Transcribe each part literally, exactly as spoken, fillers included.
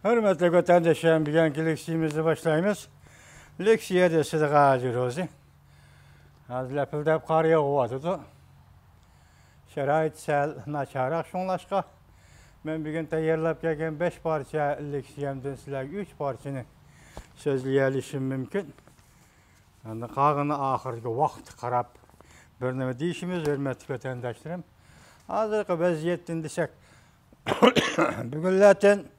ھۆرمەتلىك ۋەتەنداشلار، بۈگۈنكى لېكسىيىمىزنى باشلايمىز. لېكسىيە دەستىدە غازى روزى. ھازىر لەپىلدەپ قار يېغىۋاتىدۇ. شارائىت سەل ناچارراق، شۇڭلاشقا مەن بۈگۈن تەييارلاپ كەلگەن بەش پارچە لېكسىيەمدىن سىلەرگە ئۈچ پارچىنى سۆزلىيەلىشىم مۇمكىن. ئەمدى قالغىنى ئاخىرقى ۋاقىتقا قاراپ بىر نېمە دېيىشىمىز، ھۆرمەتلىك ۋەتەنداشلىرىم. ھازىرقى ۋەزىيەتتىن دېسەك، بۈگۈنلەتىن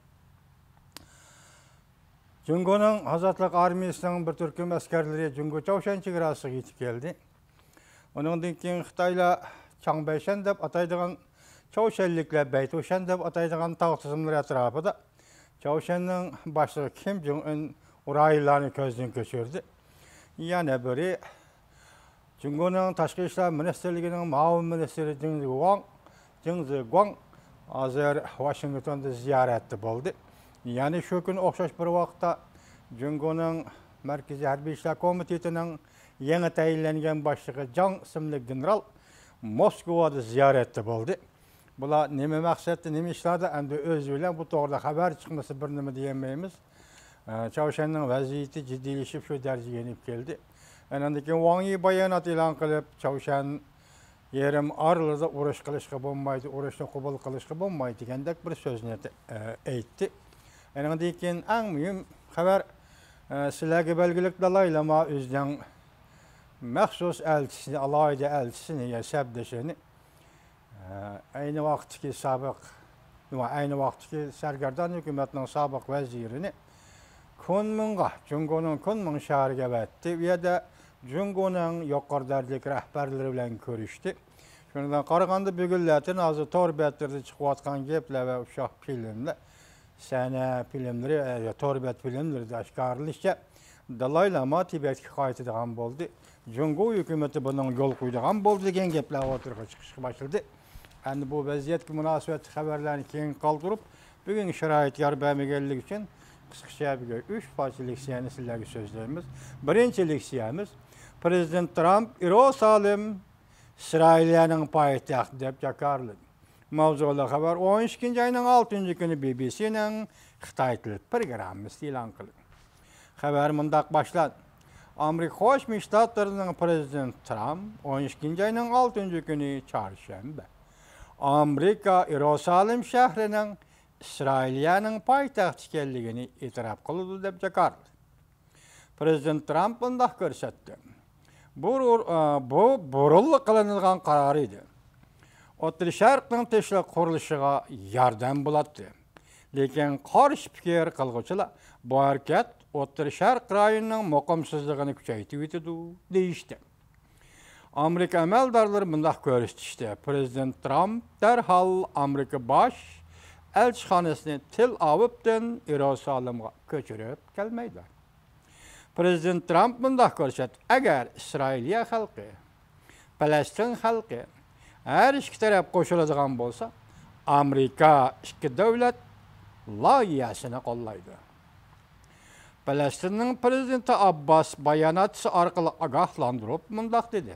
جۇڭگونىڭ ئازادلىق ئارمىيىسىنىڭ بىر تۈركۈم ئەسكەرلىرى جۇڭگو چاۋشيەن چېگراسىغا يېتىپ كەلدى. ئۇنىڭدىن كېيىن خىتايلار چاڭبەيشەن دەپ ئاتايدىغان، چاۋشيەنلىكلەر بەيتۇشەن دەپ ئاتايدىغان تاغ تىزمىلىرى ئەتراپىدا چاۋشيەننىڭ باشلىقى كىم جۇڭ ئۈن ئۇرايىنلارنى كۆزدىن كەچۈردى. يەنە بىرى، جۇڭگونىڭ تاشقى ئىشلار مىنىستىرلىكىنىڭ مۇئاۋىن مىنىستىرى جېڭ زىگۇاڭ، جېڭ زىگۇاڭ ھازىر ۋاشىنگتوندا زىيارەتتە بولدى. يەنە شۇ كۈنى ئوخشاش بىر ۋاقىتتا جۇڭگونىڭ مەركىزىي ھەربىي ئىشلار كومىتېتىنىڭ يېڭى تەيىنلەنگەن باشلىقى جاڭ ئىسىملىك گېنېرال موسكۋادا زىيارەتتە بولدى. بۇلار نېمە مەقسەتتە، نېمە ئىشلاردا، ئەمدى ئۆزى بىلەن بۇ توغرىدا خەۋەر چىقمىسا بىر نېمە دېيەلمەيمىز. ئە، چاۋشيەننىڭ ۋەزىيىتى جىددىيلىشىپ شۇ دەرىجىگە يېنىپ كەلدى. ئەنەندىن كېيىن ۋاڭ يى بايانات ئېلان قىلىپ، چاۋشيەن يېرىم ئارىلىدا ئۇرۇش قىلىشقا بولمايدۇ، ئۇرۇشنى قوبۇل قىلىشقا بولمايدۇ دېگەندەك بىر سۆزنى، ئە، ئېيتتى. ئەنەندىن كېيىن ئەڭ مۇھىم خەۋەر، ئە، سىلەرگە بەلگىلىك، دالاي لاما ئۆزىنىڭ مەخسۇس ئەلچىسىنى، ئالاھىدە ئەلچىسىنى يا سەپدىشىنى، ئەينى ۋاقىتتىكى سابىق، ئەينى ۋاقىتتىكى سەرگەردان ھۆكۈمەتنىڭ سابىق ۋەزىرىنى كۇنمىڭغا، جۇڭگونىڭ كۇنمىڭ شەھىرىگە ئەۋەتتى. ئۇ يەردە جۇڭگونىڭ يۇقىرى دەرىجىلىك رەھبەرلىرى بىلەن كۆرۈشتى. شۇنىڭدىن قارىغاندا، بۈگۈنلەتىن ھازىر تور بەتلىرىدە چىقىۋاتقان گەپلەر ۋە ئۇششاق فىلىملەر، سەھنە فىلىملىرى، ئە، تور بەت فىلىملىرىدا ئاشكارىلىنىشىچە، دالاي لاما تىبەتكە قايتىدىغان بولدى. جۇڭگو ھۆكۈمىتى بۇنىڭغا يول قويىدىغان بولدى دېگەن گەپلەر ئوتتۇرىغا چىقىشقا باشلىدى. ئەمدى بۇ ۋەزىيەتكە مۇناسىۋەتلىك خەۋەرلەرنى كېيىنگە قالدۇرۇپ، بۈگۈنكى شارائىت يار بەرمىگەنلىكى ئۈچۈن قىسقىچە بۈگۈن ئۈچ پارچە لېكسىيەنى سىلەرگە سۆزلەيمىز. بىرىنچى لېكسىيەمىز، پىرېزىدېنت ترامپ يېرۇسالېم ئىسرائىلىيەنىڭ پايتەختى دەپ جاكارلىدى. ماۋزۇلۇق خەۋەر ئون ئىككىنچى ئاينىڭ ئالتىنچى كۈنى بى بى سىنىڭ خىتاي تىل پروگراممىسى ئېلان قىلدى. خەۋەر مۇنداق باشلاندى. ئامېرىكا قوشما شتاتلىرىنىڭ پىرېزىدېنتى ترامپ ئون ئىككىنچى ئاينىڭ ئالتىنچى كۈنى چارشەنبە ئامېرىكا يېرۇسالېم شەھىرىنىڭ ئىسرائىلىيەنىڭ پايتەختى ئىكەنلىكىنى ئېتىراپ قىلىدۇ دەپ جاكارلىدى. پىرېزىدېنت ترامپ مۇنداق كۆرسەتتى. بۇ، بۇ بۇرۇنلا قىلىنىدىغان قارار ئىدى. ئوتتۇرا شەرقنىڭ تىنچلىق قۇرۇلۇشىغا ياردەم بولاتتى. لېكىن قارشى پىكىر قىلغۇچىلار بۇ ھەرىكەت ئوتتۇرا شەرق رايونىنىڭ مۇقىمسىزلىقىنى كۈچەيتىۋېتىدۇ، دېيىشتى. ئامېرىكا ئەمەلدارلىرى مۇنداق كۆرسىتىشتى، پىرېزىدېنت ترامپ دەرھال ئامېرىكا باش ئەلچىخانىسىنى تېل ئاۋىۋتىن يېرۇسالېمغا كۆچۈرۈپ كەلمەيدۇ. پىرېزىدېنت ترامپ مۇنداق كۆرسەتتى، ئەگەر ئىسرائىلىيە خەلقى، پەلەستىن خەلقى ھەر ئىككى تەرەپ قوشۇلىدىغان بولسا، ئامېرىكا ئىككى دۆلەت لايىھەسىنى قوللايدۇ. پەلەستىننىڭ پىرېزىدېنتى ئابباس باياناتچىسى ئارقىلىق ئاگاھلاندۇرۇپ مۇنداق دېدى،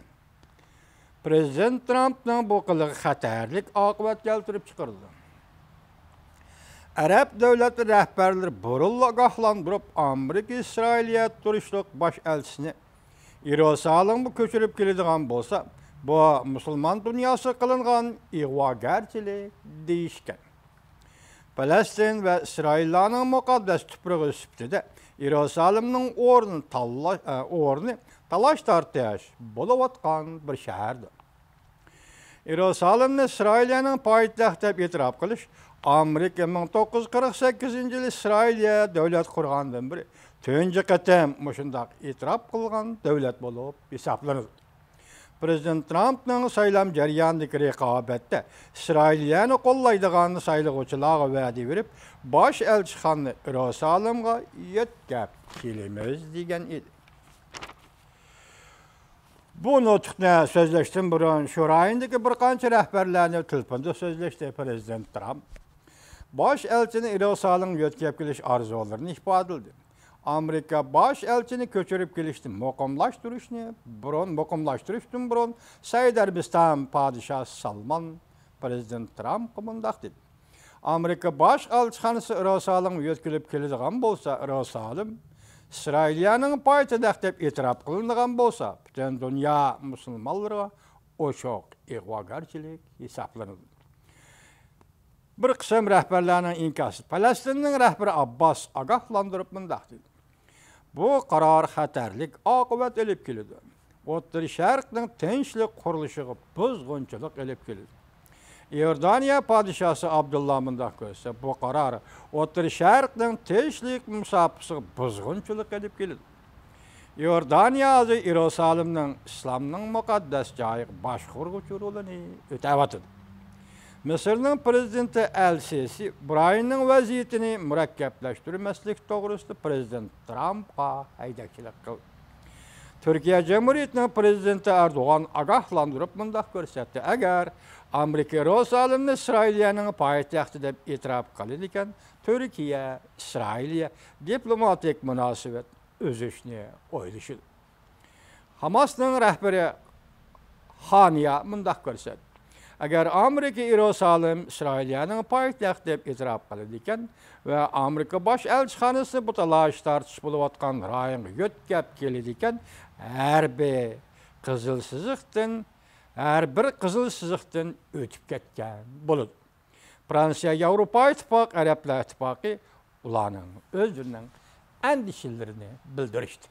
پىرېزىدېنت ترامپنىڭ بۇ قىلىقى خەتەرلىك ئاقىۋەت كەلتۈرۈپ چىقىرىدۇ. ئەرەب دۆلەت رەھبەرلىرى بۇرۇنلا ئاگاھلاندۇرۇپ، ئامېرىكا ئىسرائىلىيە تۇرۇشلۇق باش ئەلچىسىنى يېرۇسالېمغا كۆچۈرۈپ كېلىدىغان بولسا، بۇ مۇسۇلمان دۇنياسىغا قىلىنغان ئىغۋاگەرچىلىك دېيىشكەن. پەلەستىن ۋە ئىسرائىللارنىڭ مۇقەددەس تۇپرىقى سۈپىتىدە يېرۇسالېمنىڭ ئورنى تاللا-، ئە، ئورنى تالاش-تارتىش بولۇۋاتقان بىر شەھەردۇر. يېرۇسالېمنى ئىسرائىلىيەنىڭ پايتەختى دەپ ئېتىراپ قىلىش ئامېرىكا مىڭ توققۇز يۈز قىرىق سەككىزىنچى يىلى ئىسرائىلىيە دۆلەت قۇرغاندىن بېرى تۇنجى قېتىم مۇشۇنداق ئېتىراپ قىلغان دۆلەت بولۇپ ھېسابلىنىدۇ. پىرېزىدېنت ترامپنىڭ سايلام جەريانىدىكى رىقابەتتە ئىسرائىلىيەنى قوللايدىغان سايلىغۇچىلارغا ۋەدە بېرىپ، باش ئەلچىخانىنى يېرۇسالېمغا يۆتكەپ كېلىمىز، دېگەن ئىدى. بۇ نۇتۇقنى سۆزلەشتىن بۇرۇن، شۇ رايوندىكى بىر قانچە رەھبەرلەرنى تېلېفوندا سۆزلەشتى پىرېزىدېنت ترامپ. باش ئەلچىنى يېرۇسالېمغا يۆتكەپ كېلىش ئارزۇلىرىنى ئىپادىلىدى. ئامېرىكا باش ئەلچىنى كۆچۈرۈپ كېلىشنى مۇقىملاشتۇرۇشنى بۇرۇن، مۇقىملاشتۇرۇشتىن بۇرۇن سەئۇدى ئەرەبىستان پادىشاھى سالمان پىرېزىدېنت ترامپقا مۇنداق دېدى: ئامېرىكا باش ئەلچىخانىسى ئىيرۇسالىمغا يۆتكىلىپ كېلىدىغان بولسا، ئىيرۇسالىم ئىسرائىلىيەنىڭ پايتەختى دەپ ئېتىراپ قىلىنىدىغان بولسا، پۈتۈن دۇنيا مۇسۇلمانلىرىغا ئوچۇق ئىغۋاگەرچىلىك ھېسابلىنىدۇ. بىر قىسىم رەھبەرلەرنىڭ ئىنكاسى. پەلەستىننىڭ رەھبىرى ئابباس ئاگاھلاندۇرۇپ مۇنداق دېدى: بۇ قارار خەتەرلىك ئاقىۋەت ئېلىپ كېلىدۇ. ئوتتۇرا شەرقنىڭ تىنچلىق قۇرۇلۇشىغا بۇزغۇنچىلىق ئېلىپ كېلىدۇ. ئىئوردانىيە پادىشاھسى ئابدۇللا مۇنداق كۆرسە، بۇ قارار ئوتتۇرا شەرقنىڭ تىنچلىق مۇساپىسىغا بۇزغۇنچىلىق ئېلىپ كېلىدۇ. ئىئوردانىيە ھازىر ئىيرۇسالىمنىڭ ئىسلامنىڭ مۇقەددەس جايىغا باشقۇرغۇچى رولىنى ئۆتەۋاتىدۇ. مىسىرنىڭ پىرېزىدېنتى ئەل سىسى ئۇكرائىنانىڭ ۋەزىيىتىنى مۇرەككەپلەشتۈرمەسلىك توغرىسىدا پىرېزىدېنت ترامپقا ھەيدەكچىلىك قىلدى. تۈركىيە جۇمھۇرىيىتىنىڭ پىرېزىدېنتى ئەردوغان ئاگاھلاندۇرۇپ مۇنداق كۆرسەتتى: ئەگەر ئامېرىكا ئىيرۇسالىمنى ئىسرائىلىيەنىڭ پايتەختى دەپ ئېتىراپ قىلىدىكەن، تۈركىيە، ئىسرائىلىيە دىپلوماتىك مۇناسىۋەت ئۈزۈشنى ئويلىشىدۇ. ھاماسنىڭ رەھبىرى خانىيە مۇنداق كۆرسەتتى: ئەگەر ئامېرىكا ئىيرۇسالىم ئىسرائىلىيەنىڭ پايتەختى دەپ ئېتىراپ قىلىدىكەن ۋە ئامېرىكا باش ئەلچىخانىسى بۇ تالاش تارتىش بولۇۋاتقان رايونغا يۆتكەپ كېلىدىكەن، ھەر بىر قىزىل سىزىقتىن، ھەر بىر قىزىل سىزىقتىن ئۆتۈپ كەتكەن بولىدۇ. فرانسىيە، ياۋروپا ئىتتىپاقى، ئەرەبلەر ئىتتىپاقى ئۇلارنىڭ ئۆزلىرىنىڭ ئەندىشىلىرىنى بىلدۈرۈشتى.